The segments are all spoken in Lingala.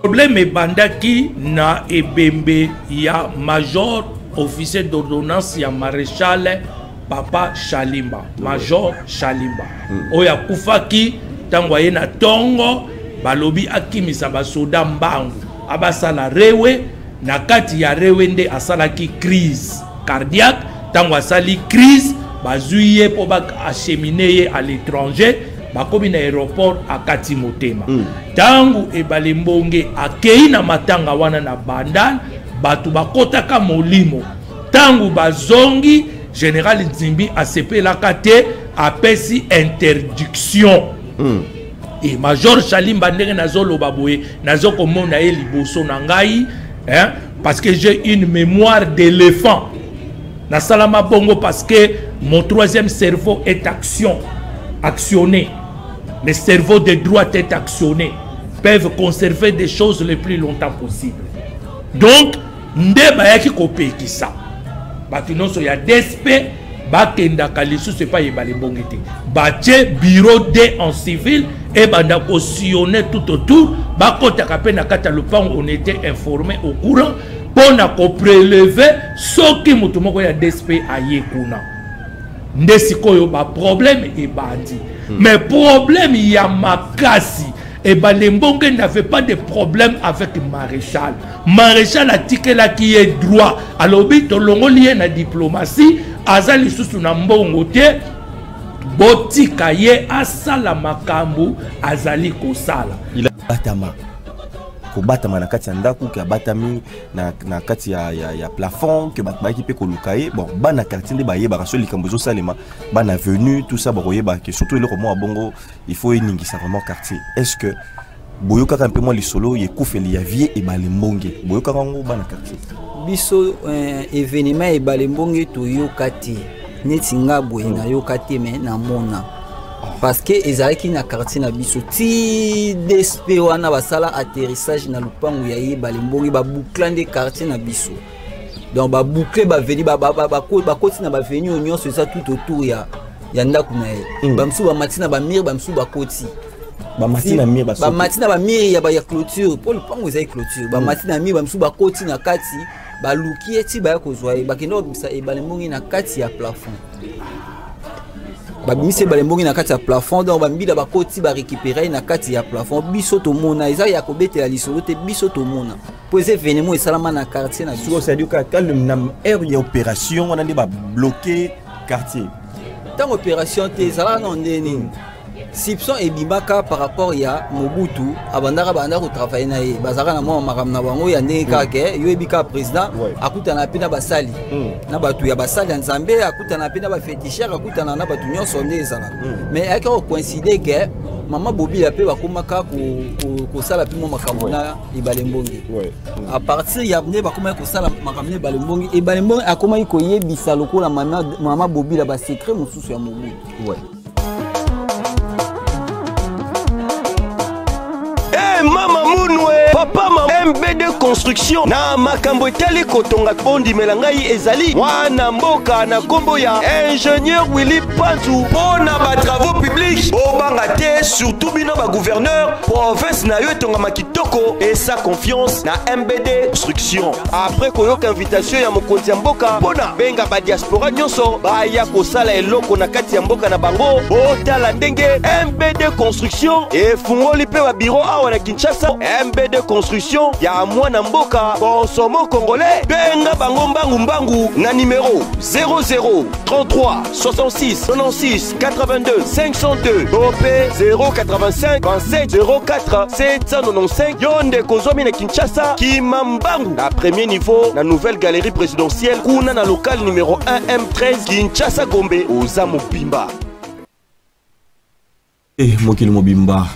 Problème ebandaki na ebembe ya major officier d'ordonnance ya maréchal papa Shalimba, major Shalimba, oyo akufaki ntango aye na tongo, balobi akimisa basoda mbangu, abasala rewe. Na kati ya rewe nde asalaki crise cardiaque. Ntango asali crise, bazwi ye mpo baachemine ye à l'étranger, bakomi na aéroport, akati motema. Ntango Ebale Mbonge akei na matanga wana na Bandal, bato bakotaka molimo. Ntango bazongi, général Nzimbi asepelaka te, apesi interdiction. E major Shalimba, ndenge nazoloba boye, nazokomona ye liboso na ngai, hein, parce que j'ai une mémoire d'éléphant. Nasalama bongo parce que mon troisième cerveau est actionné. Le cerveau de droite est actionné, peuvent conserver des choses le plus longtemps possible. Donc nde bayaki kopekisa bato nyonso ya DSP bakendaka lisusu epai Ebale Mbonge te. Batie bureau d en civil, ebanda kosillonner tout autour, bakɔtaka mpe na kati ya lopango. On était informé, au courant, mpo na koprélever soki moto moko ya DSP aye kuna. Nde sikoyo baproblème ebandi. Mais problème ya makasi, Ebale Mbonge n'avait pas de problème avec maréchal. Maréchal atikelaki ye droit, alobi tolongoli ye na diplomatie, aza lisusu na mbongo te, botika ye asala makambo azali kosala. Batama kobatama na kati ya ndako, ke abatami na kati ya plafond, ke bato bayaki mpe koluka ye. Bon, bana quartier nde bayebaka so likambo ezosalema, bana avenue, tout ça, bakoyeba ke surtout eloko moko ya bongo, il faut eningisa vraiment quartier. Est ce que boyokaka mpe mwa lisolo ekufeli ya vieux Ebale Mbonge? Boyokaka yango, bana quartier? Biso événement Ebale Mbonge toyoka te. Neti nga boye, nayoka te, mais namona, parce que ezalaki na quartier na biso. Ti DSP wana basala atterrissage na lupango ya ye Ebale Mbonge, baboucla nde quartier na biso. Donc baboucle baavenue, bakoti na baavenue oyo nyonso eza tout autour ya ndako na ye. Bamosusu bamati na bamurs, bamosusu bakoti. Bamati na mur? Bamati na bamurs ya clôture, mpo lupango ezali clôture. Bamati na mur, bamosusu bakoti na kati, baluki ye ti baya kozwa ye. Bakende kobimisa Ebale Mbongi na kati ya plafond. Babimisi Ebale Mbongi na kati ya plafond. Donc bambila bakoti, barécupérer ye na kati ya plafond. Biso tomona, eza ya kobetela lisolo te. Biso tomona mpo eza événement esalama na quartier na biso. C'est-à-dire kaka na heure ya opération wana nde babloqué quartier? Ntango opération te, ezalaka na nde nini, soupçon ebimaka par rapport ya Mobutu. Abandaka banda kotravailler na ye, bazalaka na mwa makambo na bango ya ndenge kaka yo yebi kaka président. Akutana mpe na basali, na bato ya basali ya Nzambe, akutana mpe na baféticheur, akutana na bato nyonso nde ezalaka. Mais ayaki kocoïncider ke mama Bobila mpe bakomaka kosala mpe mwa makambo na Ebale Mbonge. À partir ya nde bakomaki kosala makambo na Ebale Mbonge, Ebale Mbonge akomaki koyebisa lokola mama Bobila basecret mosusu ya Mobutu. Hey, mama munwe, papa ma MBD Construction na makambo etali kotonga, bondimela ngai, ezali mwana mboka na nkombo ya ingénieur Willy Panzu. Mpo na batravaux publics, bobanga te, surtout bino bagouverneur, province na yo etongama kitoko, esa confiance na MBD Construction. Après koyoka invitation ya mokonzi ya mboka mpo na benga badiaspora nyonso baya kosala eloko na kati ya mboka na bango, botala ndenge MBD Construction efungoli mpe babiro awa na Kinshasa. MBD Construction ya mwana mboka, consomo congolais. Benga bango mbangu mbangu na nimero 00 33 66 96 82 502 to mpe 085 27 04 795. Yo ndeko ozwami na Kinshasa, kima mbangu na premier niveau na nouvelle galerie présidentielle, kuna na local numéro 1 M13, Kinshasa Gombe, oza mobimba. E mokili mobimba,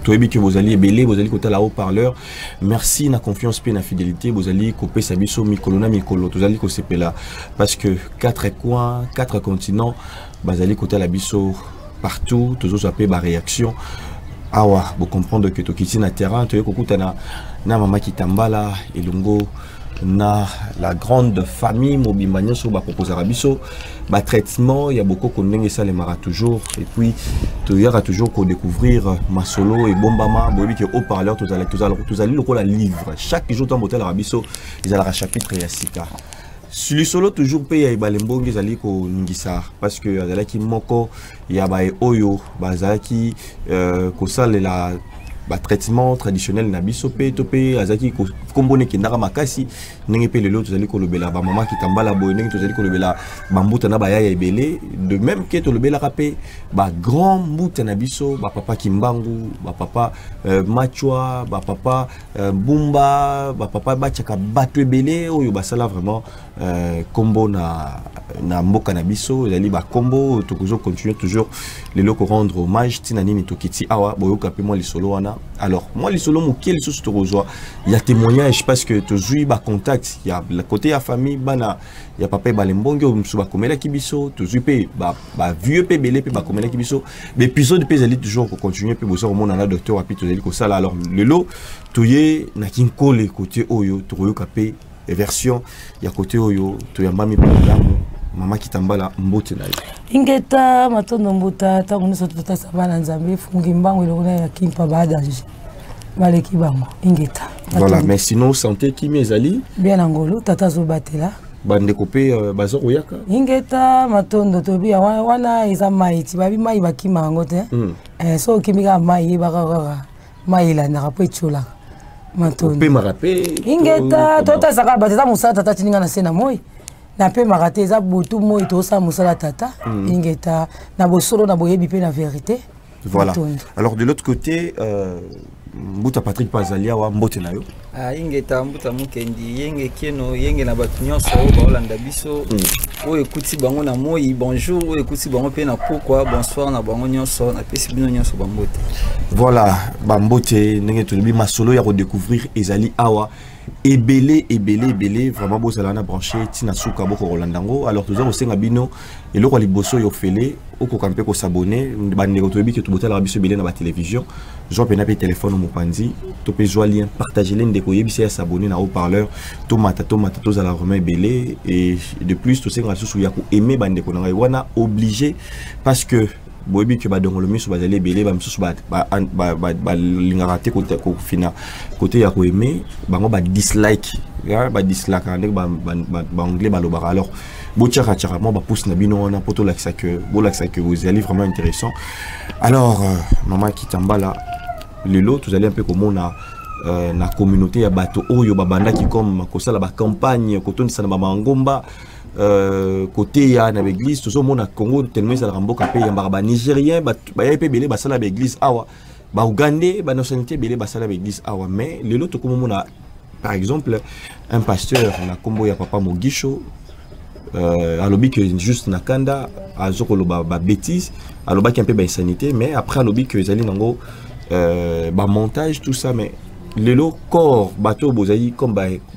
toyebi ke bozali ebele, bozali kotala haut-parleur. Merci na confiance mpe na fidélité bozali kopesa biso mikolo na mikolo. Tozali kosepela parce que quatre coins, quatre continents, bazali kotala biso partout. Tozozwa mpe baréaction awa. Bocomprendre ke tokiti na terrain, toye kokutana na mama Kitambala elongo. Na la grande famille mobimba nyonso baproposaka biso batraitement ya bokoko ndenge esalemaka toujours. Et puis toyaka toujours kodécouvrir masolo ebombama. Boyebi ke haut parleur tozali lokola livre. Chaque jour ntango botalaka biso, ezalaka chapitre ya sika. Lisolo toujours mpe ya Ebale Mbongi ezali koningisa, parce que azalaki moko ya baye oyo bazalaki kosalela batraitement traditionnel na biso mpe to mpe azalaki nkombo ekendaka makasi. Ndenge mpe lelo tozali kolobela bamama Kitambala boye, ndenge tozali kolobela bambuta na bayaya ebele, de même ke tolobelaka mpe bagrand mbuta na biso, bapapa Kimbangu, bapapa Machwa, bapapa Bumba, bapapa batiaka bato ebele oyo basala vraiment kombo na mboka na biso. Ezali bakombo tokozo continuer toujours lelo korendre hommage. Ntina nini tokiti awa? Boyoka mpe mwa lisolo wana. Alors mwa lisolo moke lisusu tokozwa ya témoignage, parce que tozwi bacontact ya côté ya famille, bana ya papa Ebale Mbongi oyo mosusu bakomelaki biso. Tozwi mpe bavieux mpe ebele mpe bakomelaki biso. Baépisode mpe ezali toujours kocontinue mpe boza komona na docteur Wapi tozali kosala. Alors lelo toye na Kinkole, côté oyo tokoyoka mpe version ya côté oyo toyambami mpe malamu. Mama Kitambala, mbote na yo. Ingeta, matondo mbuta. Ntango nyonso totasa bana Nzambe efungi mbango eloko na ya kimpa badanger baleki bango. Ingeta. Voilà, mais sinon santé, kimi ezali? Bien na ngolu, tata azobatela. Bandeko mpe baza koyaka. Ingeta, matondo. Tobi wana eza mai ti babi mai bakima yango te. So okimi kaka mai, yebaka kaka mai elandaka mpo etiolaka. Matondo. Opemaka mpe? Ingeta, totasaka bato, eza mosala tata tindinga na se na moi. Napemaka te, eza butu moi, tosala mosala tata. Ingeta, na bosolo, na boyebi mpe na vérité. Voilà. Alors de l'autre côté, mbuta Patrick Pazali awa, mbote na yo. Ah, ingeta mbuta Mokendi, yenge kieno, yenge na bato nyonso oyo baolanda biso, oyo ekuti bango na moi, bonjour, oyo ekuti bango mpe na pokwa, bonsoir na bango nyonso. Napesi bino nyonso bambote. Voilà, bambote. Ndenge tolobi, masolo ya kodécouvrir ezali awa ebele ebele ebele. Vraiment bozala na branché ntina suka, bokokolanda yango. Alors toza kosenga bino eloko ya liboso oyo ofele, okoka mpe kos'abonner. Bandeko, toyebi ke tobotalaka biso ebele na batelevizio. Zwa mpena mpe telefone mopanzi to mpe zwa lien, partage le ndeko, oyebisa ya s'abonner na haut-parleur. Tomata, tomata, tozala vraiment ebele. Et de plus, tosengaka lisusu ya koaimer, bandeko na ngai, wana obligé, parce que boyebi ke badongolo miso bazali ebele. Bamisusu balingaka te kofina kote ya koaimer, bango badislike, badislaka ndenge baanglais balobaka. Alors botiaka tiaka mwa bapouce na bino wana mpo tolakisa ke bolakisa ke bozali vraiment intéressant. Alors mama Kitambala, lelo tozali mpe komona na communauté ya bato oyo babandaki comme kosala bacampagne, kotondisa na bamangomba, koteya na baeglise. Tozomona Congo tellement ezalaka mboka mpe eyambaka banigérien, bayai mpe ebele basala baeglise awa, baougandais, banationalité ebele basala baeglise awa. Mais lelo tokomomona par exemple un pasteur na nkombo ya papa Mogisho, alobi que juste na kanda azokoloba babêtise, alobaki un peu bainsanité, mais après alobi que ezali nango bamontage, tout ça. Mais lelo corps bato oyo bozali comme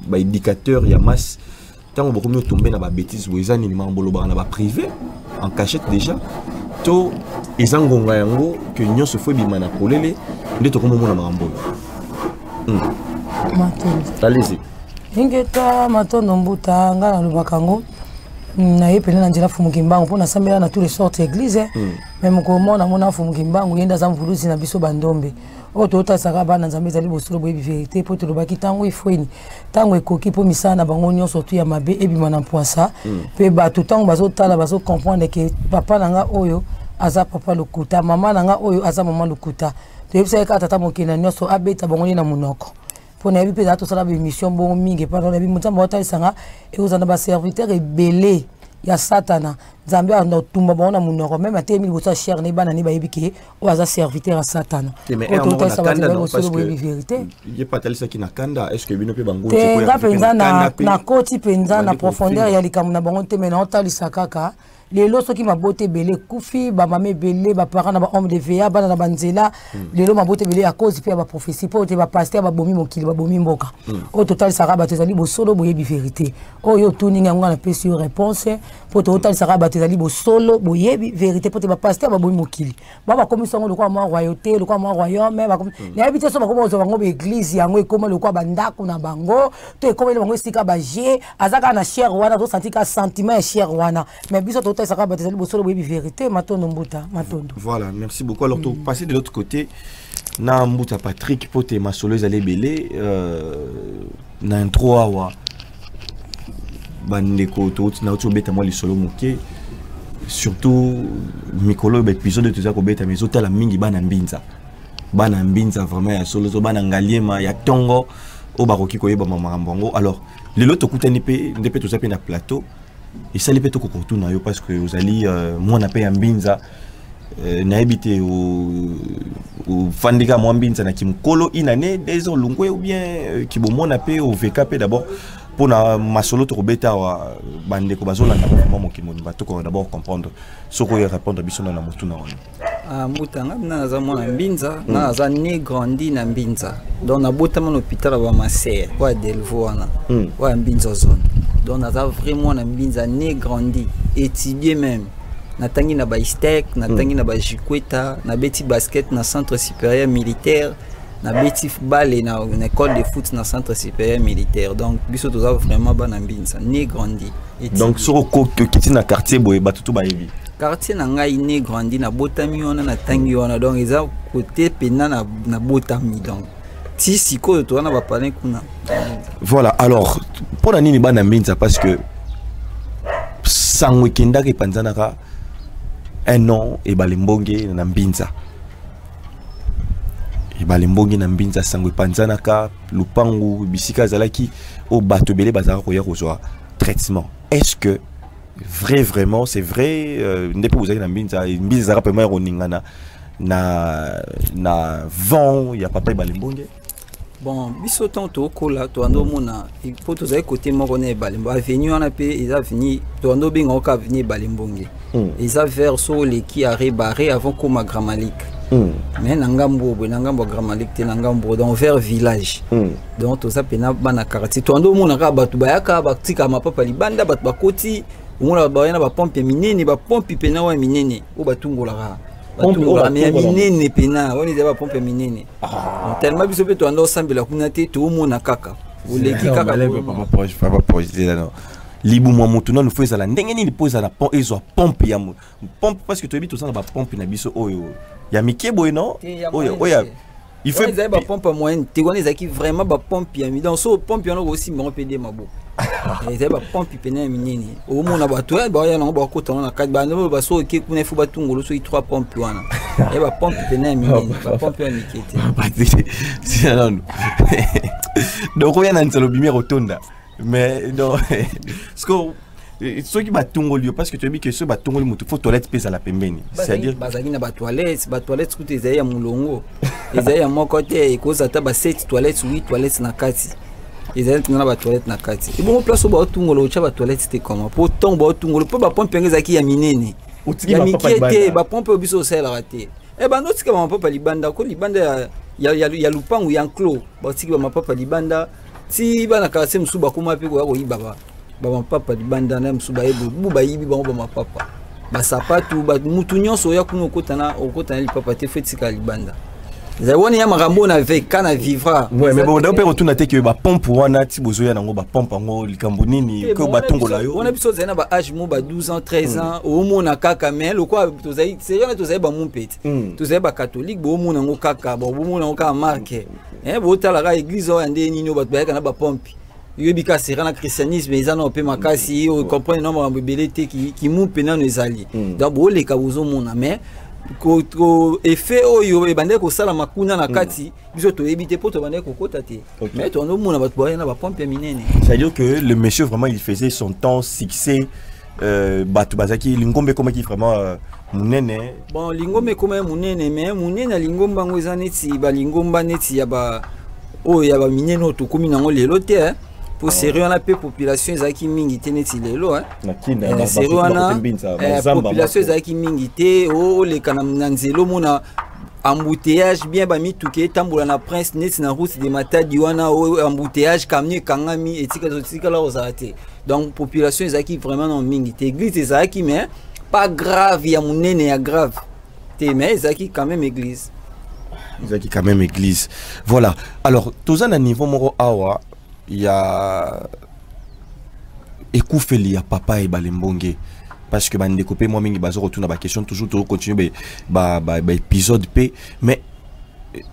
baéducateur ba ya masse, ntango bokomi otombe na babêtise boye, eza nini? Makambo olobaka na baprivé en cachette déjà, to eza ngonga yango ke nyonso fo ebima na polele nde tokomomona makambo oyo? Matondo. Allez-y. Ingeta, matondo mbuta. Ngai nalobaka yango, naye pene na nzela Fumuki Mbangu mpo nasambela na tous les sortes église. Mais mokolo moko namona Fumuki Mbangu, ye nde aza mvuluzi na biso bandombe oyo totasaka bana Nzambe. Ezali bosolo, boyebi vérité, mpo tolobaki ntango efweni, ntango ekoki mpo misala na bango nyonso tu ya mabe ebima na mpwasa. Mpe bato ntango bazotala, bazocomprendre ke papa na nga oyo aza papa lokuta, mama na nga oyo aza mama lokuta. Toyebisaki kaka tata mokili na nyonso abeta bango nde na monoko, mpo nayebi mpe ezala tosala baémission bongo mingi epa nayebi Nzambe aotalisanga ekozala na baserviteur ebele ya Satana. Nzambe atumba bango na monoko, meme atelemi liboso ya chere ne bana ne bayebi ke oyo aza serviteur ya Satana. Oyo totalisa bato bosolo, boyebi vérité. Ye mpe atalisaki na kanda. Est ce que bino mpe bango te? Nga mpenza nakoti mpenza na profondeur ya likambo na bango te, me naotalisa kaka. Lelo soki mabota ebele ekufi, bamama ebele, baparent na bahomme de veya, bana na banzela. Lelo mabota ebele à cause mpe ya baprophétie, mpo te bapasteur babomi mokili, babomi mboka. Oyo totalisaka bato ezali bosolo, boyebi vérité. Oyo otuni yango, nga napesi yo réponse, mpo totalisaka bato ezali bosolo, boyebi vérité, mpo te bapasteur babomi mokili. Bakomisa yango lokola mwa royauté, lokola mwa royaume. Nayebi te so bakoma kozwa bango baeglise, yango ekoma lokola bandako na bango, to ekomeli bango esika baje aza kaka na chaire wana, azosanti kaka sentiment ya chaire wana. Mais biso totalisaka bato ezali bosolo, boyebi vérité. Matondo, mbuta, matondo. Voilà, merci beaucoup. Alors, mm, passer de l'autre côté na mbuta Patrick, po te masolo ezali ebele. Na intro awa, bandeko, nauti kobeta mwa lisolo moke, surtout mikolo oyo baépisode oyo toza kobeta, mais ezotala mingi bana Mbinza, bana Mbinza vraiment ya solo, so bana Ngaliema ya ntongo oyo bakoki koyebama makambo yango. Alors lelo tokutani mpe nde mpe toza mpe na plateau, esali mpe tokoka kotuna yo, parce que ozali mwana mpe ya Mbinza. Nayebi te, ofandi kaka mwa Mbinza na kimokolo, une année, 2 ans, olongwe, ou bien kibomona mpe oveka mpe d'abord? Mpona masolo tokobeta awa, bandeko bazolanda vraiment mokili mobimba, tokoka d'abord comprendre soki oyo répondre biso na motuna wana. Ah, mbuta, nga na naza mwana Mbinza. Nga naza né, grandi na Mbinza. Donc nabotama na hôpital ya bamaser oyo ya Delvaux wana, oyo ya Mbinza zone. Donc naza vrai mwana Mbinza, né, grandi, étudié même. Natangi na baISTEC, natangi na baJikweta, nabeti basket na Centre supérieur militaire, nabeti bale na école de foot na Centre supérieur militaire. Donc biso toza vraiment bana Mbinza, né, grandi, étudié. Donc soki okiti na quartier boye, bato to bayebi? Quartier na ngai, né, grandi, nabotami wana, natangi wana. Donc eza kote pena nabotami, donc ti sikoyo toza na bapalin kuna. Voilà. Alors, mpona nini bana Mbinza? Parce que sango ekendaka, epanzanaka un an, Ebale Mbonge na Mbinza, Ebale Mbonge na Mbinza, sango epanzanaka lupangu bisika azalaki, oyo bato ebele bazalaka koya kozwa traitement. Est-ce que vrai, vraiment c'est vrai, nde mpe bozalaki na Mbinza, Mbinza ezalaka pema ya koningana na vent ya papa Ebale Mbonge? Bon, biso ntango tokola, toyanda omona, mpo tozali kote moko na Ebale avenue wana, mpe eza avenue toyanda obenga kaka avenue Ebale Mbonge. Eza vers so oleki arrêt barré avant koma Gramalik. Mais na ngambo boye, na ngambo ya Gramalik te, na ngambo donc vers village. Donc toza mpena bana quartier, toyanda omona kaka bato bayaka, batikaka mapapa libanda, bato bakoti, omona baya na bapompe ya minene, bapompe mpena oyo ya minene oyo batungolaka, batungolaka ya minene mpena wana, eza bapompe ya minene. Tellement biso mpe toyanda osambela kuna te, toomona kaka oleki kaka. Libumu ya motu nanu fo ezala ndenge nini mpo ezala ezwa pompe ya pompe? Parce que toyebi toza na bapompe na biso oyo ya mike boye, non? Oyo oyo il faut ezali bapompe ya moyenne te, wana ezalaki vraiment bapompe ya donc so pompe wana okosimba yango mpe de maboko, ezali bapompe pene ya minene. Omona bato baya nango, bakota wana na kati, bano baso oke kuna, ifo batungolo soki trois pompe wana, ya bapompe pene ya minene, bapompe ya mike te. Nanu donc oya na nzela, obimi kotonda, mais non, parce que soki batongoli yo, parce que toyebi ke soki batongoli motu, fo toilette mpe ezala pembeni, c'est-à-dire bazalaki na batoilette. Batoilette kutu ezali ya molongo, ezali ya moko te, ekozala ata ba 7 toilette, 8 toilette na kati, ezali ntina na batoilette na kati. Ebongo place oyo baotungola, otya batoilette te koma po ntongo baotungola, mpo bapompe yango ezalaki ya minene, ya mike te. Bapompe oyo biso osalelaka te, e bando otika bamapapa libanda ko libanda ya lupangu ya enclos, batiki bamapapa libanda ti bana quartier mosusu bakóma mpe koya koyiba bamapapa libanda na mosusu, bayebi bu bayibi bango bamapapa, basapatu. Mutu nyonso oya kuna, okotana lipapa te, fo etikala libanda. Ezali wana ya makambo oyo na veka na vivra. Ouais, mais bon, mpe kotuna te ke bapompe wana ti bozoya nango, bapompe yango likambo nini ke batongola yo? Wana biso ozali na baage mo ba 12 ans, 13 ans, omona kaka, mais lokola tozali wana, tozali bamu mpe te, tozali bacatholique, boomona yango kaka, bomona yango kaka marke, botalaka église oyo ya nde nini oyo bato bayaka na bapompe. Yoyebi kaka sera na christianisme eza nano mpe makasi, ocomprendre no makambo ebele te, kimu mpe nano ezali. Donc booleka, bozomona, mais effet oyo ebandaki kosalama kuna na kati, biso toyebi te, mpo tobandaki kokota te, mais toandomona bato baya na bapompe ya minene. C'est-à-dire que le monsieur vraiment, il faisait son temps, succès, bato bazalaki, lingombe ekomaki vraiment monene. Bon, lingombe ekomaki monene, mais monene ya lingomba yango eza neti balingomba neti ya ba oyo ya baminene oyo tokómi nango lelo te. Po série wana mpe population ezalaki mingi te neti lelo. Série wana, population ezalaki mingi te. Oleka na nzela, omona embouteillage bien, bamituka etambola na prince neti na route de Matadi wana, embouteillage, camion ekangami, etikala kozala te. Donc population ezalaki vraiment na mingi te. Église ezalaki, mais pas grave ya monene, ya grave te, mais ezalaki quand même église. Ezalaki quand même église, voilà. Alors toza na niveau moko awa ya ekufeli ya papa Ebale Mbonge, parce que bandeko mpe mwa mingi baza kotuna baquestion. Toujours tozocontinue baépisode mpe, mais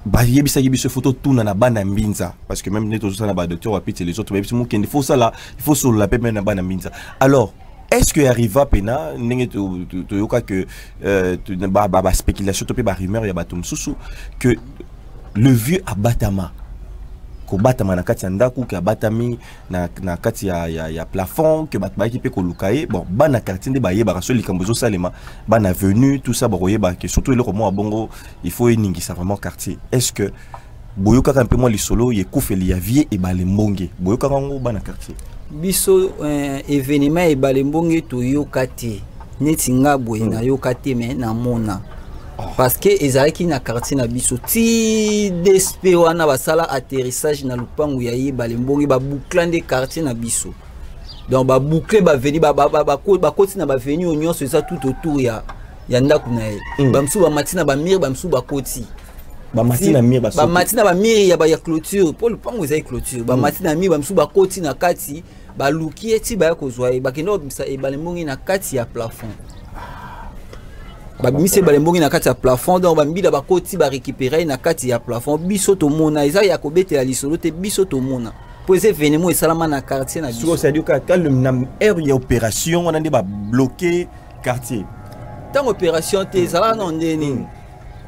bayebisaki biso faut totuna na bana Mbinza, parce que même nde tozosala badocteur Wapiti, les autres bayebisi mokende, faut sala, il faut solola mpe même na bana Mbinza. Alors est-ce que arriva pena ndenge toyoka que baspéculation to mpe barumeur ya bato mosusu que le vieux abatama, kobatama na kati ya ndako, ke abatami na kati ya plafond, ke bato bayaki mpe koluka ye? Bon, bana quartier nde bayebaka so likambo ezosalema, bana venu, tout ça, bakoyeba ke surtout eloko moko ya bongo, il faut eningisa vraiment quartier. Est ce que boyokaka mpe mwa lisolo ekufeli ya vieux Ebale Mbonge? Boyokaka yango, bana quartier? Biso événement Ebale Mbonge toyoka te. Neti nga boye, nayoka te, mais namona, parce que ezalaki na quartier na biso ti DSP wana basala atterrissage na lupangu ya Ebale Mbonge, baboucla nde quartier na biso. Donc baboucle baavenue, bakoti na baavenue oyo nyonso eza tout autour ya ndako na ye. Bamosusu bamati na bamurs, bamosusu bakoti. Bamati na mur? Bamati na bamurs ya clôture, mpo lupango ezali clôture. Bamati na mur, bamosusu bakoti na kati, baluki ye ti baya kozwa ye. Bakende kobimisa Ebale Mbongi na kati ya plafond. Babimisi Ebale Mbongi na kati ya plafond. Donc bambila bakoti, barécupérer ye na kati ya plafond. Biso tomona, eza ya kobetela lisolo te. Biso tomona mpo eza événement esalama na quartier na biso. C'est-à-dire que na heure ya opération wana nde babloqué quartier? Ntango opération te, ezalaka na nde nini,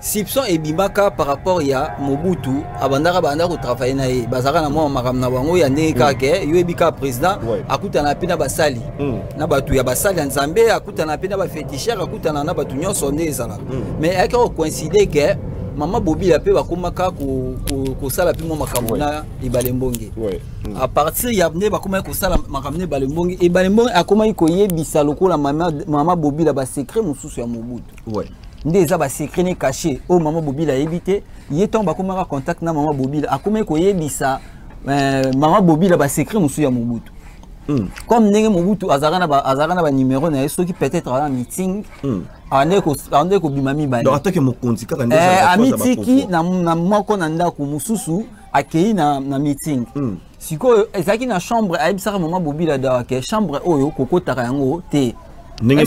soupçon ebimaka par rapport ya Mobutu. Abandaka banda kotravaille na ye, bazalaka na mwa makambo na bango ya ndenge kaka ke yo yebi kaka président akutana mpe na basali, na bato ya basali ya Nzambe, akutana mpe na baféticheur, akutana na bato nyonso nde ezalaka. Mais ayaki kocoïncide ke mama Bobila mpe bakomaka kosala mpe mwa makambo na Ebale Mbonge. À partir ya nde bakomaki kosala makambo na Ebale Mbonge, Ebale Mbonge akomaki koyebisa lokola mama Bobila basecret mosusu ya Mobutu. Nde eza basecret ne caché oyo mama Bobila ayebi te. Ye ntango bakomaka contact na mama Bobila, akomaki koyebisa mama Bobila basecret mosusu ya Mobutu. Comme ndenge Mobutu azalaka na banumero na ye, soki peut-être aza na meeting, ande kobima mibale. Donc atake mokonzi kaka nde amitiki na moko na ndako, mosusu akei na meeting. Sikoyo ezalaki na chambre, ayebisaka mama Bobila dawake chambre oyo kokotaka yango te. Ndenge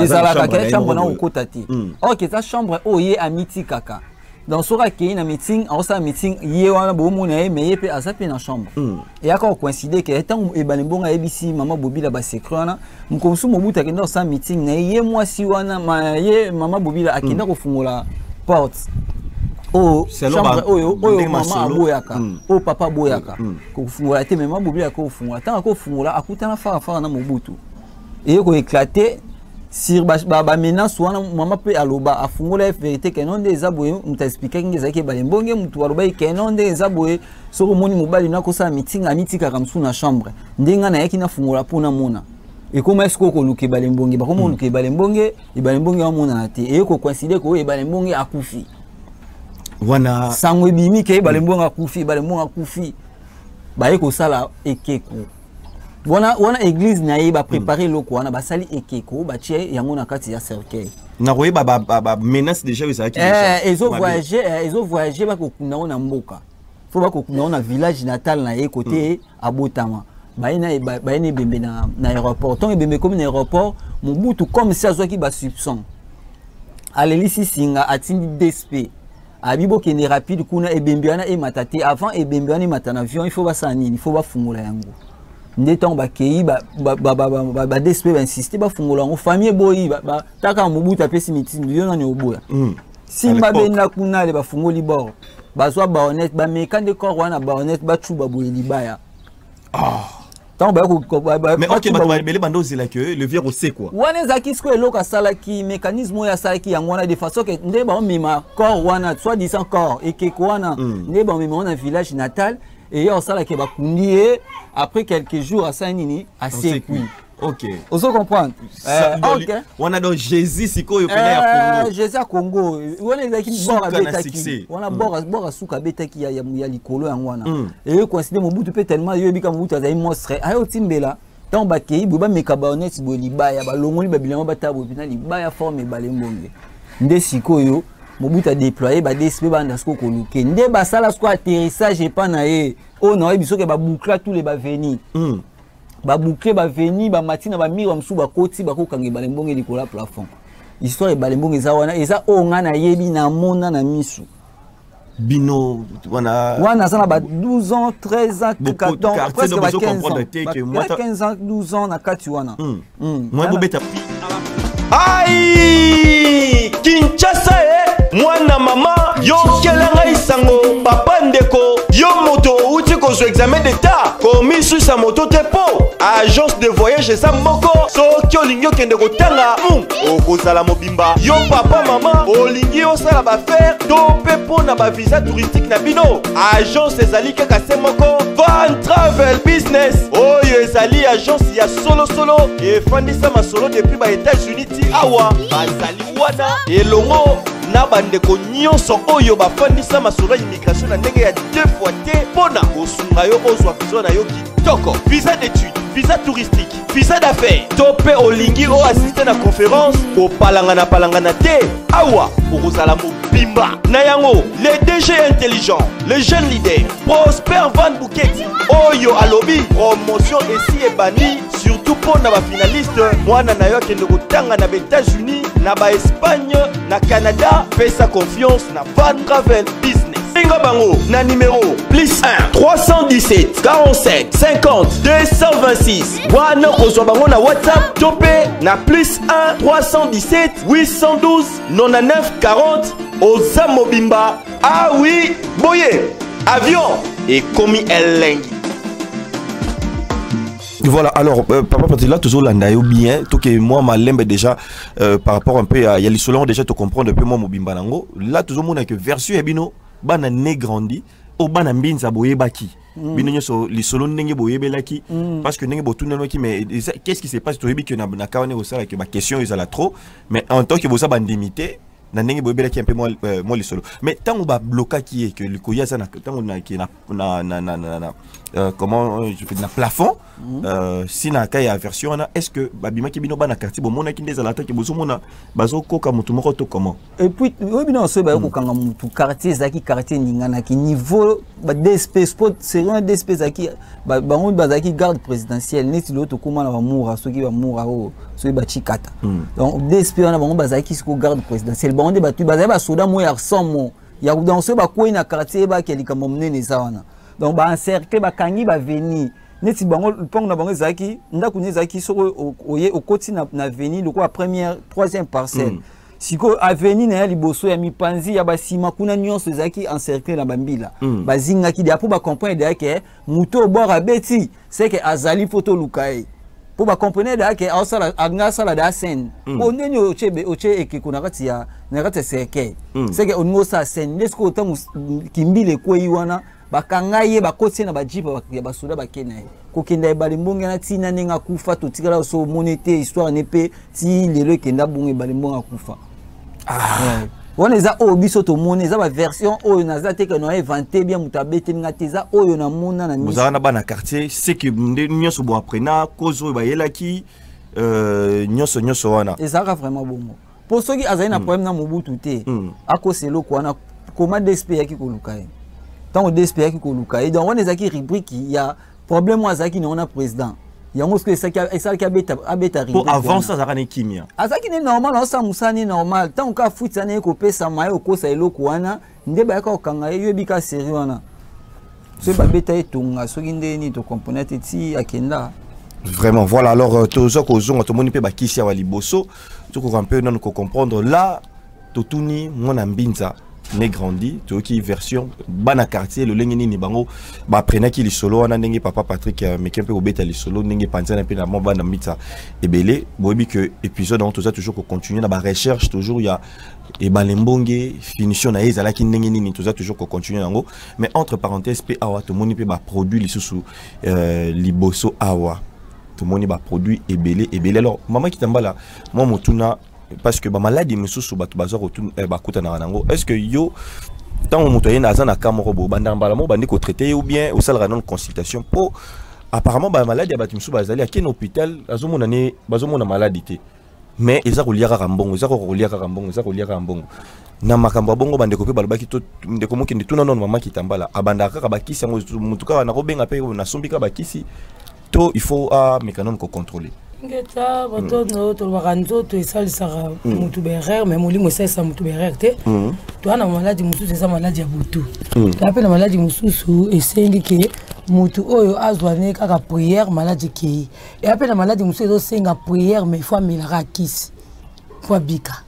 ezalaka ke chambre na kokota te, or ke eza chambre oyo ye amitikaka. Donc soki akei na meeting, aosala meeting ye wana, bomona ye, mais ye mpe aza mpe na chambre. Eyaka kocoïncide ke ntango Ebale Mbongo ayebisi mama Bobila basecret wana, mokolo mosusu Mobutu akenda kosala meeting na ye. Ye mwasi wana, ye mama Bobila, akenda kofungola porte oyo chambre oyo mama aboyaka, oyo papa aboyaka kofungola te, mais mama Bobila akofungola. Ntango akofungola, akutana farafara na Mobutu, eye koéclate sur bamenace wana. Mama mpe aloba, afungola ye vérité ke non, nde eza boye. Moto aexplikaki nge ezalaki Ebale Mbonge. Moto alobaki ke non, nde eza boye, soki omoni mobali nakosala meeting, amitikaka mosusu na chambre. Nde ngai nayaki nafungola mpo namona. Ekoma sikoyo koluka Ebale Mbonge, bakoma koluka Ebale Mbonge, Ebale Mbonge amonana te. Eye kocoïncide ko oyo Ebale Mbonge akufi. Wana sango ebimi ke Ebale Mbonge akufi, Ebale Mbonge akufi. Baye kosala ekeko wana, wana église na ye, baprépare eloko wana, basali ekeko, batie yango na kati ya cercueil. Nakoyeba bamenace déjà ezalaki. Ezovoyage, bakokunda ngo na mboka, fo bakokunda ngo na village natal na ye, kote abotama. Baye na ebembe na aéroport. Ntongo ebembe ekomi na aéroport, Mobutu, comme si azwaki basoupçon, alelisi singa, atindi DSP, abi bokende rapide kuna, ebembe wana emata te. Avant ebembe wana emata na avion, il faut basala nini? Il faut bafungola yango. Nde ntango bakei, baDSP bainsiste bafungola yango, famille eboyi. Taka Mobutu apesi mitindo, yo nani oboya? Simba benda kuna ale, bafungoli bord, bazwa baïonnette, bameka nde corps wana, baïonnette, bacuba boye libaya. Ntango baya, ok, bato ebele banda ozela ke le vieux osekwa. Wana ezalaki sikoyo eloko asalaki, mécanisme oyo asalaki yango wana, de façon ke nde baomema corps wana, soi disant corps, ekeko wana, nde baomema wana village natal. Eya osalaki bakundi ye après quelques jours, asali nini? Asekwi. Ozo comprendre? Ok, wana donc Jésus sikoyo pene ya Congo. Jésus ya Congo wana ezalaki bor abetaki wana, bor asuka abetaki ya likolo yango wana. Eye coïncide Mobutu mpe, tellement yoyebika Mobutu azali monstre, aye otimbela. Ntango bakei boye, bameka bayonete boye, libaya balongoli babilamba, batala boye mpena libaya forme Ebale Mbonge. Nde sikoyo Mobutu adéploye baDSP, banda sikoyo koluke. Nde basala sikoyo atterrissage epa na ye oyo nayebi soki baboucla tous les baavenues, baboucle baavenues, bamati na bamurs mosusu, bakoti, bakokanga Ebale Mbonge likolo ya plafond. Histoire Ebale Mbonge eza wana, eza oyo ngai nayebi, namona na misu. Bino wana? Wana aza na ba 12 ans, 13 ans, 14, presque ba 15 ans, 15 ans, 12 ans na kati wana. Mwa bobeta. Ai, Kinshasa e mwana mama, yokela ngai sango. Papa, ndeko, yo moto outi kozwa examen d'état, komisusa moto te, mpo agence de voyage eza moko. Soki olingi okende kotanga, okozala mobimba. Yo papa, mama, olingi osala baaffaires to mpe mpo na bavisa touristique na bino, agence ezali kaka se moko, Van Travel Business. Oyo ezali agence ya solosolo, efandisa masolo depuis ba États-Unis ti awa. Bazali wana elongo na bandeko nyonso oyo bafandisa masolo ya immigration na ndenge ya deux fois te, mpo na kosunga yo ozwa visa na yo kitoko: visa d'étude, visa touristique, visa d'affaires, to mpe olingi oassiste na conférence. Kopalangana-palangana te, awa okozala mobimba. Na yango, le DG intelligent, le jeune leader Prosper Van Buketi oyo alobi promotion esi ebandi, surtout mpo na bafinaliste. Mwana na yo akende kotanga na baÉtats-Unis, na baEspagne, na Canada, pesa confiance na Van Travel Business. Benga bango na numéro plus 1 317 47 50 226. Wana kozwa bango na WhatsApp to mpe na plus 1 317 812 99 40. Oza mobimba. Ah oui, boye avion ekomi elengi. Voilà, alors, papa Patila, toujours landa yo bien, tout que moi, malembe déjà, par rapport un peu à Yali déjà, tu comprends depuis moi, mobimba nango. Là, toujours, mon que version ya bino, bana né grandi, au bana mbinza boyebaki. Bino nyonso lisolo ndenge boyebelaki, parce que ndenge botunanaki, mais qu'est-ce qui se passe? Toyebi que na kawane osala que ba question ezala trop, mais en tant que boza bandimi te na ndenge boyebelaki un peu moi lisolo. Mais ntango bablokaki ye ke likoyi aza ntango na na na na na na comment je fais na plafond, si na ka ya version wana, est-ce que babimaki, bino bana quartier bomonaki nde ezala ataki bozomona bazokoka motu moko to comment? Et puis oyebi na soki baye kokanga motu, quartier ezalaki, quartier eninganaki niveau ba DSP sport série. DSP ezalaki, bango bazalaki garde présidentielle, neti lelo tokóma na bamura, soki bamura oyo, soki bachikata. Donc DSP wana, bango bazalaki siko garde présidentielle, bango nde bato bazali basoda mo ya somo ya. Donc soki bakwei na quartier, eyebaki ya likambo monene eza wana. Donc baencercle, bakangi baavenues neti bango. Lupango na bango ezalaki, ndako nde ezalaki soki oye okoti na avenue lokola première, troisième parcelle. Sikoyo avenue na ya liboso, ya mipanzi, ya basima kuna, nyonso ezalaki encercle na bambila. Bazingaki deya mpo bacomprendre deya ke moto obor abeti seke azali mpo toluka ye, mpo bacomprendre deya ke aosala, alingi asala deya scène. Po ndeni otie ekeko na kati ya cercueil, seke olingi osala scène. Nde sikoyo ntango kimbila ekwei wana, bakanga ye, bakoti ye na bajeep ya basoda, bake na ye kokenda Ebale Mbonge na ntina ndenge akufa. Totikala so omoni te histoire ne mpe ti lelo ekenda bongo. Ebale Mbonge akufa. Wana eza oyo biso tomoni, eza baversion oyo naza te ke na invente bien, moto abeteli nga te, eza oyo namona na miso. Bozala na bana quartier, c'est que nde nyonso boaprena cause oyo bayelaki, nyonso nyonso wana. Ezalaka vraiment bongo, mpo soki azali na problème na Mobutu te, akosa eloko wana koma DSP eyaki koluka ye. Ntango DSP eyaki koluka ye, donc wana ezalaki rubrique ya problème oyo azalaki nango na président. Yango soki esalaki abeta mpo avant ça azalaka na kimia. Azalaki ne normal, aosala mosala ne normal. Ntango kaka futi wana ye kopesama, ye kokosa eloko wana, nde bayaka kokanga ye. Yoyebi kaka série wana, soki babeta ye tonga, soki nde nini, tocomprendre te ti akenda. Vraiment, voilà. Alors toza kozonga, tomoni mpe bakisi awa liboso, tokoka mpe nanu kocomprendre. Là totuni mwana mbinza. Né grandi, toyoki version bana quartier, lolenge nini bango baprenaki lisolo wana, ndenge papa Patrick meke mpe kobeta lisolo, ndenge panzana mpe na mwa bana mita ebele. Boyebi que épisode yango toza toujours kocontinue na barecherche, toujours ya Ebale Mbonge, finition na ye ezalaki ndenge nini, toza toujours kocontinue yango. Mais entre parenthèse mpe awa tomoni mpe baproduit lisusu liboso awa tomoni baproduit ebele ebele. Alors mama Kitambala, mwa motuna, parce que bamaladi misusu bato baza bakutanaka nango, est ce que yo, ntango moto aye aza na ka moko boye, obanda mbala moko bandi kotraite ye, ou bien osalaka nano consultation? Mpo apparemment bamaladi ya bato misusu bazali ake na hôpital, azomona ne bazomona maladi te, mais eza kolia kaka mbongo, eza kaka kolia kaka mbongo, eza kolia kaka mbongo. Na makambo ya bongo, bandeko mpe balobaki to ndeko mokende tuna nano mama Kitambala, abandaka kaka bakisi yango motu kaka nakobenga mpe nasombi kaka bakisi, to il faut ameka nano kocontrôler? Ngeta batono, tolobaka nzoto esalisaka motu baerreur, mais molimo esalisaka motu baerreur te. Toza na maladi mosusu eza maladi ya butu, toza mpe na maladi mosusu esengi ke motu oyo azwa ne kaka prière, maladi ekei. Eya mpe na maladi mosusu ezosenga prière, mais faut amelaka kisi po abika.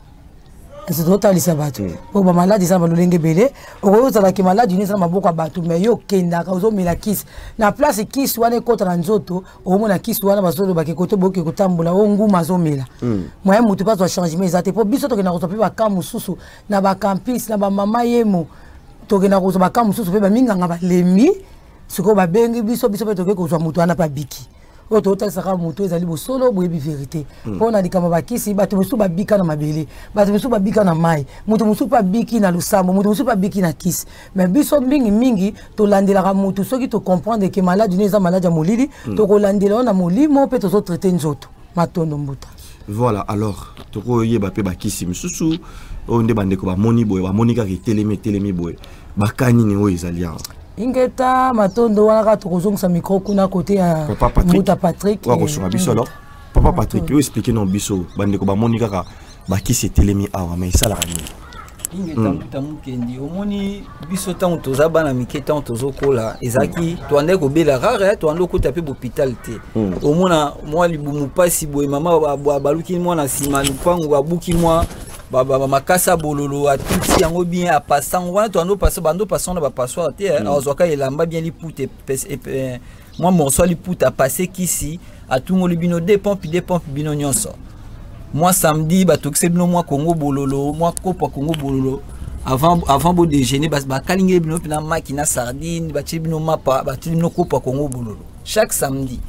Ese tozotalisa bato po bamaladi eza na balolenge ebele. Okoki ozalaki maladi ino eza na maboko ya bato, mais yo okendaka ozomela kisi na place, kisi wana ekɔta na nzoto, omona kisi wana bazolobaka ekote boyoki kotambola o nguma azomela moyen motu mpe azwa changement eza te. Mpo biso tokenda kozwa mpe baka mosusu na bacampus na bamama yemo, tokenda kozwa baka mosusu mpe baminganga balemi, sikoyo babengi biso, biso mpe tokoki kozwa motu wana mpe abiki. Oyo totalisaka motu ezali bosolo, boyebi vérité. Mpo na likambo bakisi, bato mosusu babika na mabele, bato mosusu babika na mai, moto mosusu mpe abiki na losambo, moto mosusu mpe abiki na kisi. Mais biso mingimingi tolandelaka motu soki tocomprendre ke maladi no eza maladi ya molili, tokolandela yo na molimo mpe tozotraite nzoto. Matondo mbuta. Voilà, alors tokoyeba mpe bakisi misusu oyo nde bandeko bamoni boye, bamoni kaka etelemi etelemi boye, baka nini oyo ezali awa? Ingeta, matondo. Wana kaka tokozongisa micro kuna kote ya papa Patrick. Mbuta Patrick. Oyo akosunga biso. Alors papa Patrick, oyo explique no biso, bandeko bamoni kaka bakisi etelemi awa, mais esalaka nini? Ingeta mbuta mokendi, omoni biso ntango toza bana mike, ntango tozokola, ezalaki toandaki kobela rare, toandi okota mpe bopital te. Omona mwa libumu mpasi boye, mama baluki mwana nsima lupango, abuki mwa makasa bololo, atuti yango bien, apasa yango wana. Toando pasa, bando pasa na bapassoire te, azwaka elamba bien, liputa, mwa morceau ya liputa, apase kisi, atungoli bino deux pompe, deux pompe, bino nyonso. Mwa samedi batokisi bino mwa kongo bololo, mwa kopo ya kongo bololo avant bo déjeuner, bakalingeli bino mpena maki na sardine, batie bino mapa, batie bino kopo ya kongo bololo. Chaque samedi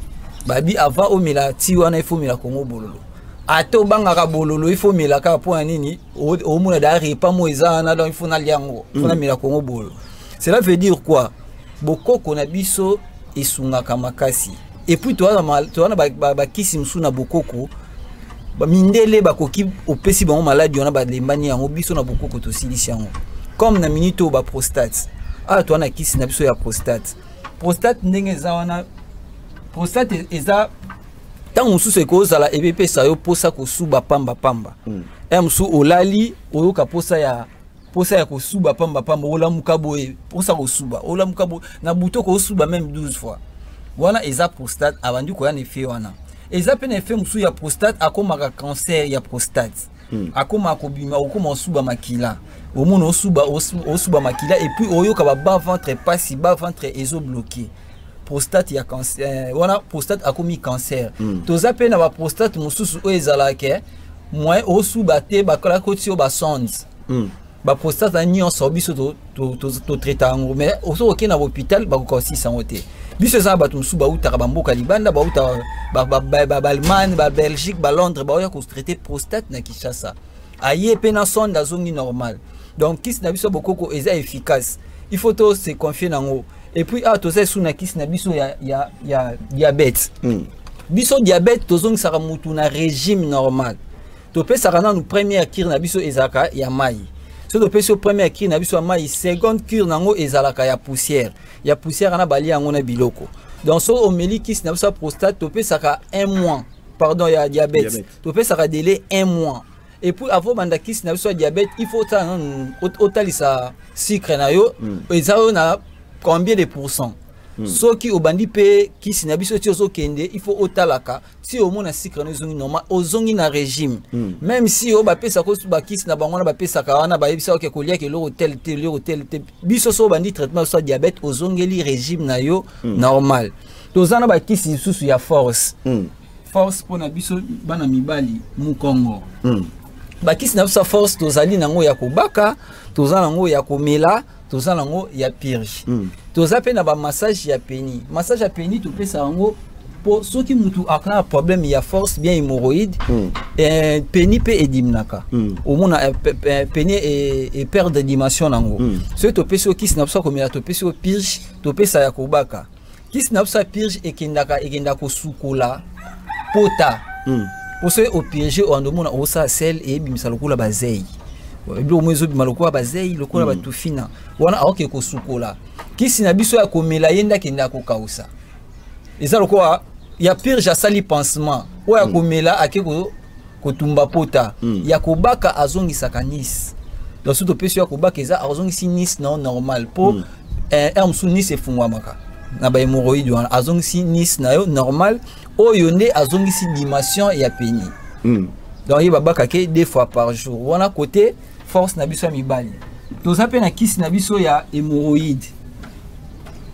babi avant omela ti wana, il faut omela kongo bololo. Ata obangaka bololo, il faut omela kaka. Mpo na nini? Omona da repas mo eza wana, donc il faut nalia yango, il faut namela kongo bololo. Cela veut dire quoi? Bokoko na biso esungaka makasi. Et puis toza na bakisi mosusu na bokoko, mindele bakoki opesi bango maladi wana, balembani yango, biso na bokoko tosilisi yango. Comme na minute oyo baprostate awa, toza na kisi na biso ya prostate. Prostate ndenge eza wana, prostate eza ntango mosusu ekozala ebepesa yo mposa kosuba pambapamba. Ya mosusu olali, oyoka posa ya kosuba pambapamba, olamuka boye posa kosuba, olamuka boye na butu kosuba même 12 fois. Wana eza prostate abandi koya na effet wana. Eza mpe na effet mosusu ya prostate, akomaka cancer ya prostate, akomaka kobima, okoma osuba makila, omona osuba, osuba makila, et puis oyoka ba bas ventre pasi, bas ventre ezobloquer. Prostate ya cancer wana, prostate akomi cancer. Toza mpe na baprostate mosusu oyo ezalaka moyen osuba te, bakolaki oti yo basonde. Baprostate na nyonso biso totraita yango, mais soki okei na hôpital bakoka kosisa yango te. Biso eza na bato mosusu bautaka bamboka libanda, bautaka baAllemagne, baBelgique, baLondres, baoya kotraite prostate na Kinshasa, aye mpe na sonde, azongi normal. Donc kisi na biso bokoko eza efficace, il faut to se confier nango. Et puis awa toza esu na kisi na biso ya diabète. Biso diabète tozongisaka mutu na régime normal. Topesaka nanu première cure na biso, ezalaka ya mai. So topesi yo première cure na biso ya mai, seconde cure nango ezalaka ya poussière, ya poussière wana balia yango na biloko. Donc so omeli kisi na biso ya prostate, topesaka un mois, pardon, ya diabète, topesaka délai un mois. Et puis avant banda kisi na biso ya diabète, il faut otala nanu, otalisa sucre na yo eza oyo na combien de pourcent. Soki obandi mpe kisi na biso ti ozokende, il faut otalaka ti omona sucre no ezongi normal, ozongi na régime. Même si oyo bapesaka osu bakisi na bango wana bapesaka wana, bayebisaka oke koliaka eloko tel te, eloko tel te. Biso so obandi traitement so ya diabète, ozongeli régime na yo normal. Toza na bakisi lisusu ya force. Force mpona biso bana mibali, mokongo. Bakisi na biso ya force, tozali nango ya kobaka, toza nango ya komela, toza nango ya purge. Toza mpe na bamassage ya pénis. Massage ya pénis, topesa yango mpo soki mutu aza na problème ya force, bien hémorroïde, pénis mpe edimnaka. Omona pénis eperdre dimension nango. Soki topesi yo kisi na biso ya komela, topesi yo purge, topesa ya kobaka. Kisi na biso ya purge ekendaka kosukola pota. Po soki opurge, oanda omona osala sel eyebimisa lokola bazei, biloko mo ezobima lokola bazei, lokola batufina wana, aoke kosukola. Kisi na biso ya komela, ye nde akendaka kokausa. Eza lokola ya purge asali pansement, oyo ya komela ake kotumba pota. Ya kobaka azongisaka anus. Donc soki topesi yo ya kobaka, eza azongisi anus na yo normal, mpo heure mosusu anus efungwamaka na bahémorroïde wana, azongisi anus na yo normal. Oyo nde azongisi dimension ya pénis. Donc ye babakake deux fois par jour. Wana côté force na biso ya mibali. Toza mpe na kisi na biso ya hémorroïde.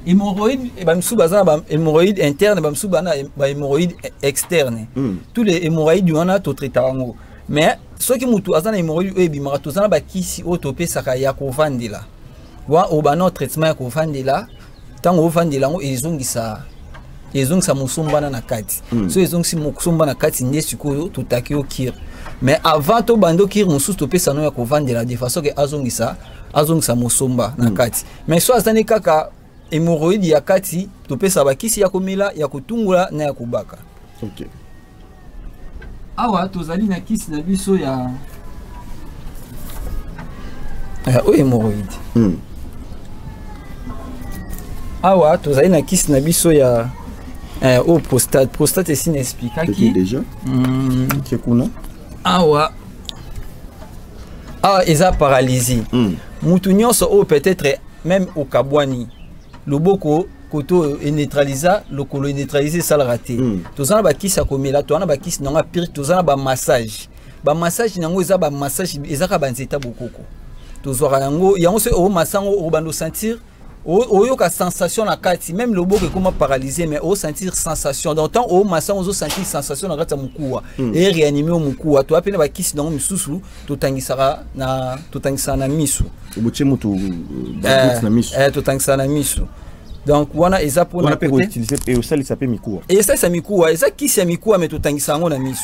Hémorroïde, bamisusu baza na bahémorroïde interne, bamisusu baza na bahémorroïde externe. Tous les hémorroïdes wana totraitaka yango. Mais soki mutu aza na hémorroïde oyo ebimaka, toza na bakisi oyo topesaka ya kovandela. Wa obana traitement ya kovandela, ntango ovandela yango, ezongisa mosombana na kati. So ezongisi mosomba na kati, nde sikoyo totaki yo cure. Mais avant tobanda cure mosusu, topesa no ya kovandela de façon ke azongisa mosomba na kati. Mais so azani kaka hémorroïde ya kati, topesa bakisi ya komela, ya kotungola na ya kobaka. Awa tozali na kisi na biso ya oyo hémorroïde. Awa tozali na kisi na biso ya oyo prostate. Prostate esi na expliquaki déjà. Kuna. Awa eza paralysie. Mutu nyonso oyo peut-être même okabwani loboko, koto oyo eneutralisa, lokolo eneutralise, esalaka te. Toza na bakisi ya komela, toza na bakisi nango ya pire, toza na bamassage. Bamassage nango eza bamassage, eza kaka banzete bokoko tozwaka yango. Yango soki omasa yango, okobanda osentir, oyoka sensation na kati. Même loboko ekoma paralysé, mais osentir sensation. Donc tant omasa yango, ozosentir sensation na kati ya mokuwa, eréanime yo mokuwa. Toya mpe na bakisi nango misusu totangisaka na miso. Obotie moto na miso? Totangisaka na miso. Donc wana eza mpona mpe osalisa mpe mikuwa. Esalisa mikuwa, eza kisi ya mikuwa, mais totangisa yango na miso.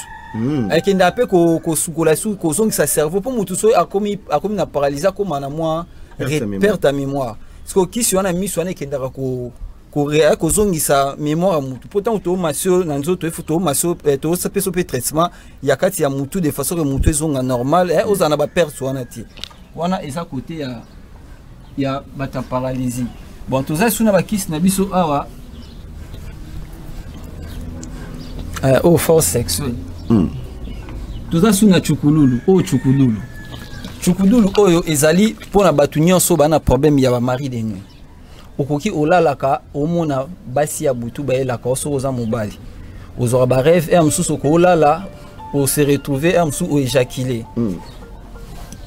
Ekendaka mpe kosukola su, kozongisa cerveau, mpo motu soki akomi na paralysie, akóma na mwa perte ya mémoire. Parce que kisi wana, miso wana ekendaka kozongisa mémoire ya mutu, mpo ntango toomasi yo na nzoto, efo toomasi, topesa mpe traitement ya kati ya mutu de façon ke mutu ezonga normal, ozala na baperte wana te. Wana eza côté ya bato ya paralysie. Bon, toza su na bakisi na biso awa, oyo force sexuelle. Toza su na chukululu. Oyo chukululu, chukululu oyo ezali mpona bato nyonso baa na problème ya bamari de nuit. Okoki olalaka, omona basi ya butu bayelaka o. Soki oza mobali, ozwaka barêve, heure mosusu okolala, ose retrouve, heure mosusu oéjacule.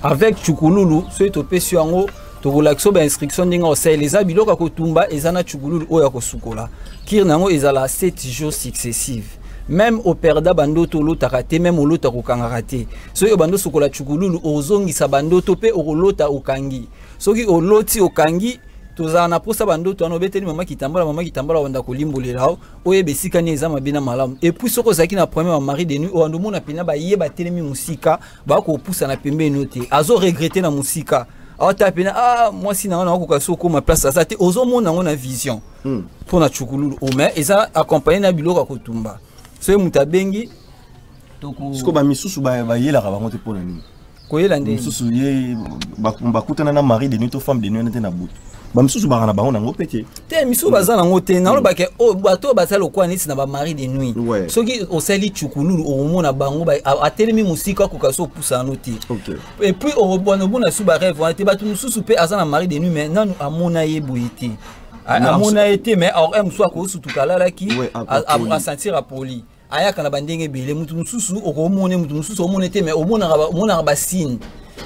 Avec chukululu, soki topesi yango, tokolakisa bainstruction ndenge osalela. Eza biloko ya kotumba, eza na chukululu oyo ya kosukola. Cure na yango ezala 7 jours successive. Même operda bandoto, olotaka te, même olota kokangaka te. Soki obandi osukola chukululu, ozongisa bandoto mpe okolota okangi. Soki oloti okangi, tozala na posa bandoto wana, obeteli mama Kitambala, mama Kitambala obanda kolimbolela o, oyeba esika nini eza mabe na malamu. Et puis soki ozalaki na problème ya mari de nuit, obanda omona mpena baye batelemi mosika, bakopusana pembeni te, azoregretter na mosika, aota pena: "Ah, mwasi na nga nakokoka so okóma place aza te." Ozomona yango na vision. Mpo na chukululu o, mais eza accompagné na biloko ya kotumba. Soki moto abengi, siko bamisusu bayelaka bango te, mpo na nini? Koyela nde? Misusu ye bakutana na mari de nuit to femme de nuit wana te na butu. Bamisusu baka na bango nango mpe te. Te, misusu baza nango te. Nalobake oyo bato oyo baza lokola neti na bamari de nuit, soki osali chukululu, okomona bango atelemi mosika, akoka so opusana no te. Et puis obona omona su barêve wana te. Bato mosusu mpe aza na mari de nuit, mais nanu amona ye boye te. Amona ye te, mais or mosusu akosutuka, alalaki, asentir apoli. Ayaka na bandenge ebele. Mutu mosusu okomona, mutu mosusu omona te, mais omonaka basigne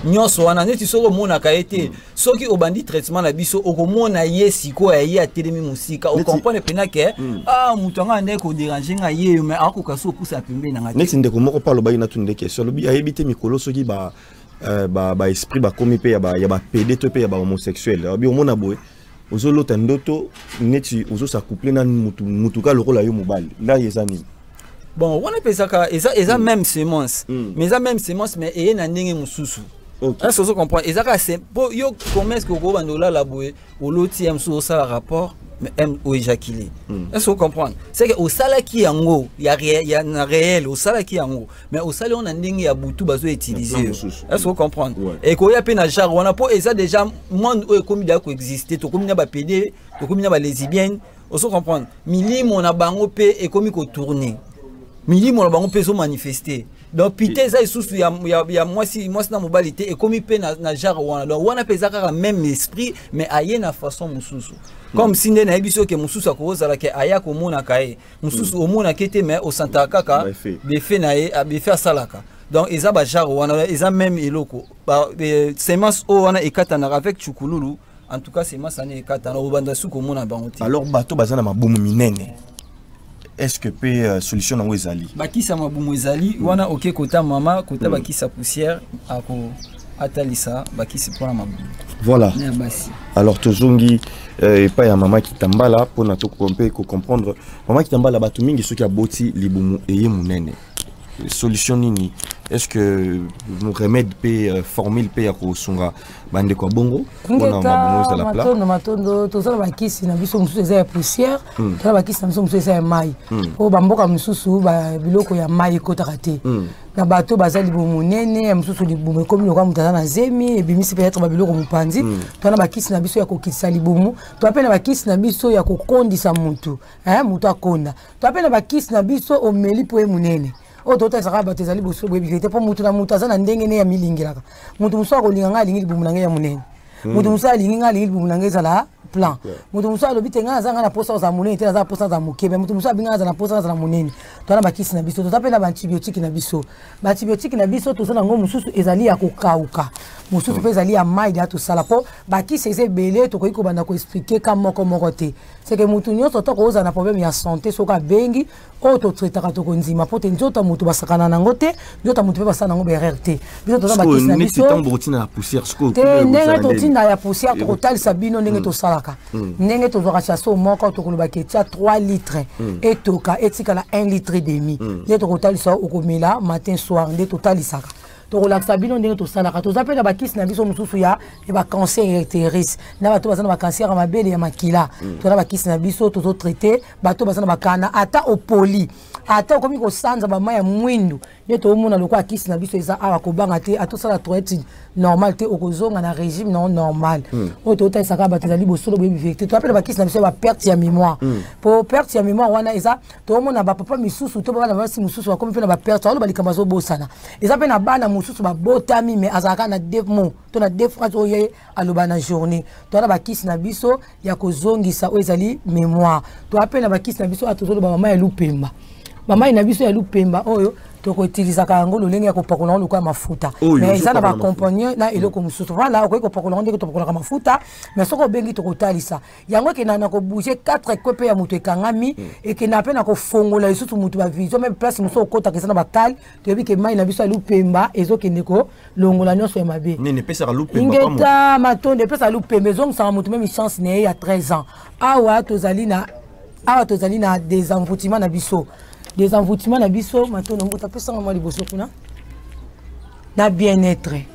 nyonso wana. Neti soki omonaka ye te, soki obandi traitement na biso, okomona ye sikoyo, ye atelemi mosika, ocomprendre mpena ke ah, moto anga andaki kodéranger ngai ye, mais akoka so opusa pembeni na nga te. Neti ndeko moko mpe alobaki na tuni nde question, alobi ayebi te mikolo soki ba baesprit bakomi mpe ya bapédé to mpe ya bahomosexuel. Alobi omona boye, ozolota ndoto neti ozos'accoupler na mutu ka lokola yo mobali ngai, eza nini? Bon, wana mpe ezaka eza même semence, mais eza même semence, mais eye na ndenge mosusu. Est-ce que ozo comprendre? Eza kaka po yo, comment est-ce que okobanda olala boye, oloti ya mosusu, osala rapport, mais m oéjaculer? Est-ce que comprendre? C'est que osalaki yango ya na réel, osalaki yango, mais osali yango na ndenge ya butu, bazoutiliser yo. Est-ce que comprendre? Ekoya mpe na genre wana, mpo eza déjà monde oyo ekomi deya koexiste. Tokomi na bapédé, tokomi na balesbienne. Ozo comprendre? Milimo na bango mpe ekomi kotourner, milimo na bango mpe ezomanifeste. Donc pite eza lisusu ya mwasi na mobali te, ekomi mpe na genre wana. Donc wana mpe eza kaka même esprit, mais aye na façon mosusu, comme si nde nayebi soki mosusu akozala ke aya komonaka ye, mosusu omonaka te, mais osantaka kaka befe na ye, befe asalaka. Donc eza bagenre wana, eza même eloko. Semence oyo wana ekatanaka avec chukululu. En tout cas, semence wana ekatana, obanda suki omona bango te. Alors bato baza na mabumu minene, est-ce que mpe solution nango ezali? Bakisa mabumu ezali wana. Oke kota mama kota bakisa poussière, ako atalisa bakisi mpona mabumu. Voilà. Ya basi. Alors tozongi epai ya mama Kitambala mpona mpe kocomprendre. Mama Kitambala, bato mingi soki aboti, libumu eye monene, solution nini? Est ce que remède mpe formule mpe ya kosunga bandeko ya bongo mpona mabumu ezala plat? Matondo, matondo. Toza na bakisi na biso mosusu eza ya poussière, toza na bakisi na biso mosusu eza ya mai. Oyo bamboka mosusu, biloko ya mai ekotaka te na bato baza libumu monene. Ya mosusu libumu ekomi lokola moto aza na zemi, ebimisi peut-être babiloko mopanzi. Toza na bakisi na biso ya kokitisa libumu, toza mpe na bakisi na biso ya kokondisa motu, motu akonda. Toza mpe na bakisi na biso omeli mpo ye monene. Oyo totalisaka bato ezali boso boyebi te, mpo motu na motu aza na ndenge ne ya milingelaka. Motu mosusu akolinga ngai alingi libumu na ngai ya monene, motu mosusu alingi ngai alingi libumu na ngai ezala plan, moto mosusu alobi te, ngai naza ngai na posa ozala monene te, naza na posa azala moke. Me moto mosusu abi, ngai azala na posa azala monene. Toza na bakisi na biso, toza mpe na baantibiotique na biso. Baantibiotique na biso toza nango, mosusu ezali ya kokauka, mosusu mpe ezali ya mai. Deya tosala, mpo bakisi eza ebele, tokoki kobanda koexpliquer ka moko moko te. Seke motu nyonso to kozala na problème ya santé, soki abengi, oyo totraitaka, tokondima, mpo te nzoto ya moto basakana nango te, nzoto ya moto mpe basala nango baerreur te. Biso toza bakisi na biso te. Ndenge totinda ya poussière, tokotalisa bino ndenge tosalaka, ndenge tozwaka sachet moko, tokolobaka etia 3 litre, etoka, etikala 1 litre et demi. Nde tokotalisa, okomela matin soir. Nde totalisaka, tokolakisa bino ndenge tosalaka. Toza mpe na bakisi na biso mosusu ya bacancer utérus, na bato baza na bacancer ya mabele, ya makila. Toza na bakisi na biso, tozotraiter bato baza na bakana. Ata opoli, ata okomi kosanza bamai ya mwindu, nde toomona lokola kisi na biso eza awa. Kobanga te, atosala toilette normal te, okozonga na régime nango normal. Oyo totalisaka bato ezali bosolo, boyebi vérité. Toza mpe na bakisi na biso ya baperte ya mémoire, po perte ya mémoire wana eza, toomona bapapa misusu to bana basi mosusu bakomi mpe na baperte, aloba likambo azobosana. Eza mpe na bana mosusu babotami, mais azalaka na deux mots to na deux phrases oyo ye aloba na journée. Toza na bakisi na biso ya kozongisa oyo ezali mémoire. Toza mpe na bakisi na biso oyo tozoloba mama ya lupemba, bamai na biso ya lupemba oyo tokoutilisaka yango lolenge ya kopakola yango lokola mafuta, mais eza na bacompagnie na eloko mosusu. Voilà, okoki kopakola yango ndenge topakolaka mafuta, mais soki obengi, tokotalisa yango. Ekendaka na kobouger 4 kwe mpe ya moto ekangami, ekendaka mpe na kofongola lisusu moto bavision, même place mosusu okotaka eza na bakale. Toyebi ke mai na biso ya lupemba ezokende kolongola nyonso ya mabe. Ingeta, matondo. Epesaka lupemba, ezongisaka moto même chance na ye ya 13 ans. Awa tozali na désenvoûtement na biso, désenvoûtement na biso. Matondo, mbuta, apesanga mwa liboso kuna na bien-être.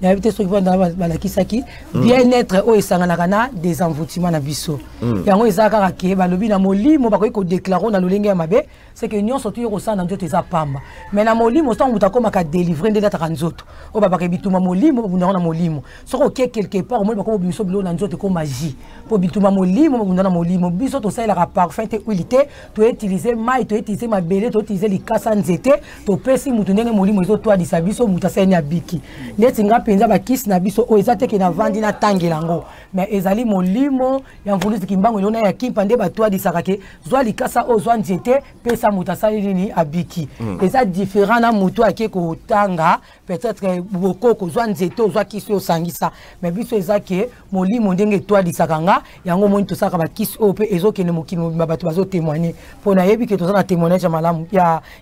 Nayebi te soki banda balakisaki bien-être oyo esanganaka na désenvoûtement na biso. Yango eza kaka ke balobi na molimo bakoki kodéclarer na lolenge ya mabe, c'est que nyonso toyo kosala na nzoto eza pamba, mais na molimo, ntango moto akomaka délivre, nde elataka nzoto oyo babaka bituma molimo, babundaka na molimo. Soki oke quelque part, omoni bakoma bimiso biloko na nzoto, eko magie, mpo bituma molimo babunda na molimo. Biso tosalelaka parfum te, huile te, toutiliser mai, toutiliser mabele, toutiliser likasa nzete, topesi mutu ndenge molimo ezotwadisa biso, mutu asaleni abiki. Neti nga mpenza, bakisi na biso oyo eza teke navandi natangela yango. Mais ezali molimo ya Mvuluzi Kimbangu elona ya Kimpa nde batwalisaka ke zwa likasa oyo, zwa nzete, pesa moto asali nini, abiki. Eza différent na moto ake kotanga peut-être bokoko, zwa nzete, ozwa kisi, osangisa. Mais biso eza ke molimo ndenge etwalisaka nga yango. Omoni, tosalaka bakisi oyo mpe ezokende mokili mobimba, bato bazotémoigne. Mpo nayebi ke toza na témoignage ya malamu,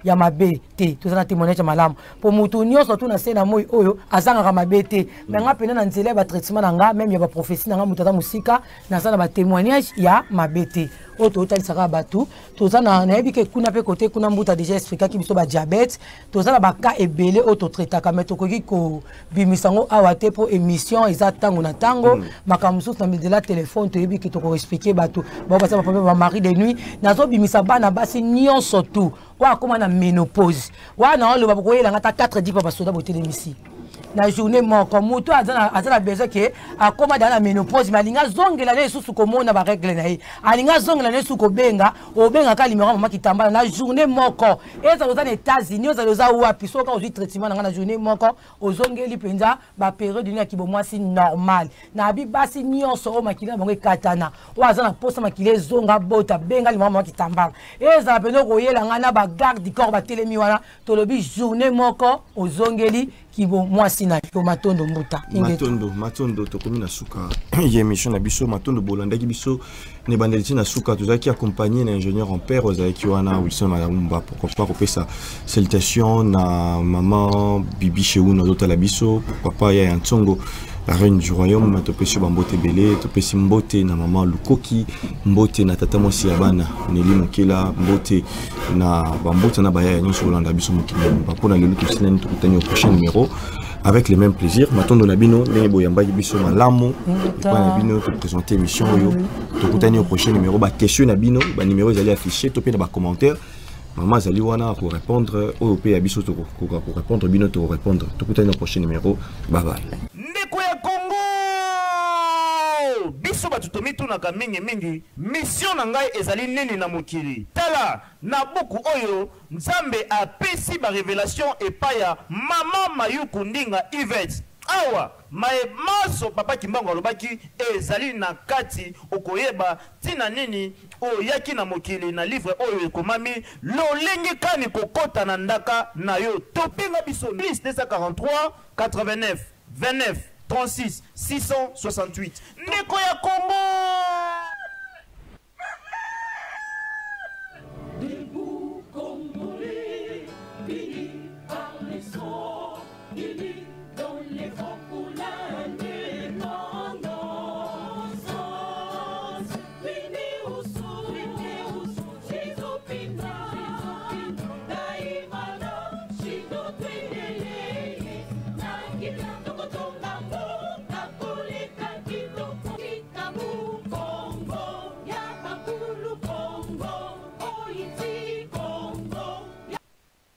ya mabe te. Toza na témoignage ya malamu, mpo motu nyonso tu na se na moi oyo azangaka mabe te. Mais nga mpena na nzela ya batraitement na nga, même ya baprophétie na nga, moto aza mosika, naza na batémoignage ya mabe te oyo totalisaka bato. Toza na, nayebi ke kuna mpe kote kuna, mbuta déjà expliquaki biso badiabète. Toza na bacas ebele oyo totraitaka, mais tokoki kobimisa yango awa te, mpo émission eza ntango na ntango. Makambo mosusu na nzela telefone, toyebi ke tokoexpliquer bato bao baza baproblème, bamari de nuit. Nazobimisa bana basi nyonso tu oyo akóma na ménopause wana, oloba bokoyelanga ata 4 dipa, basoda botelemisi na journée moko. Moto aza na besoin ke akóma daa na ménopause, mais alingi azongela ne lisusu komona barègle na ye, alingi azongela ne lisusu kobenga, obengaka numéro ya mama Kitambala na journée moko. Ezala oza na États-Unis, ozala oza wapi, soki ozwi traitement na nga, na journée moko ozongeli mpenza bapériode nini ya kibomwasi normal. Nabi basi nyonso oyo makili na bango ekatana, oyo aza na posa makili ezonga, bota, benga numéro ya mama Kitambala. Ezala mpenza okoyela nga na bagarde du corps batelemi wana, tolobi journée moko ozongeli kibo mwasi na yo. Matondo, mbuta. Matondo, matondo. Tokomi na suka ya émission na biso. Matondo, bolandaki biso na ebandeli ti na suka. Tozalaki accompagné na ingénieur en père, ozalaki wana Wilson Malumba. Pourquoi pas kopesa salutation na maman Bibi Sheun, azotala biso, papa ya Ntsongo, la reine du royaume. Topesi yo bambote ebele. Topesi mbote na mama Lukoki, mbote na tata mwasi ya bana Neli Mokela, mbote na bambote na bayaya nyonso kolanda biso mokili mobimba. Mpona lelo tosilani, tokutani au prochain numéro avec le même plaisir. Matondo na bino ndenge boyambaki biso malamu epai na bino, toprésente émission oyo. Tokutani au prochain numéro. Baquestion na bino, banuméro ezali affiché to mpe na bacommentaire, mama azali wana korépondre. Oyo mpe ya biso tokokoka korépondre bino, tokorépondre. Tokutani na prochain numéro. Bye bye. Ndeko ya Kongo, biso bato tomitunaka mingimingi: mission na ngai ezali nini na mokili? Tala na buku oyo Nzambe apesi barévélation epai ya mama Mayuku Ndinga Ivet. Awa maye maso papa Kimbangu alobaki ezali na kati. Okoyeba ntina nini oyaki na mokili na livre oyo ekomami lolenge kani kokɔta na ndaka na yo. Tobenga biso +243 89 29 36 668. Ndeko ya Kongo.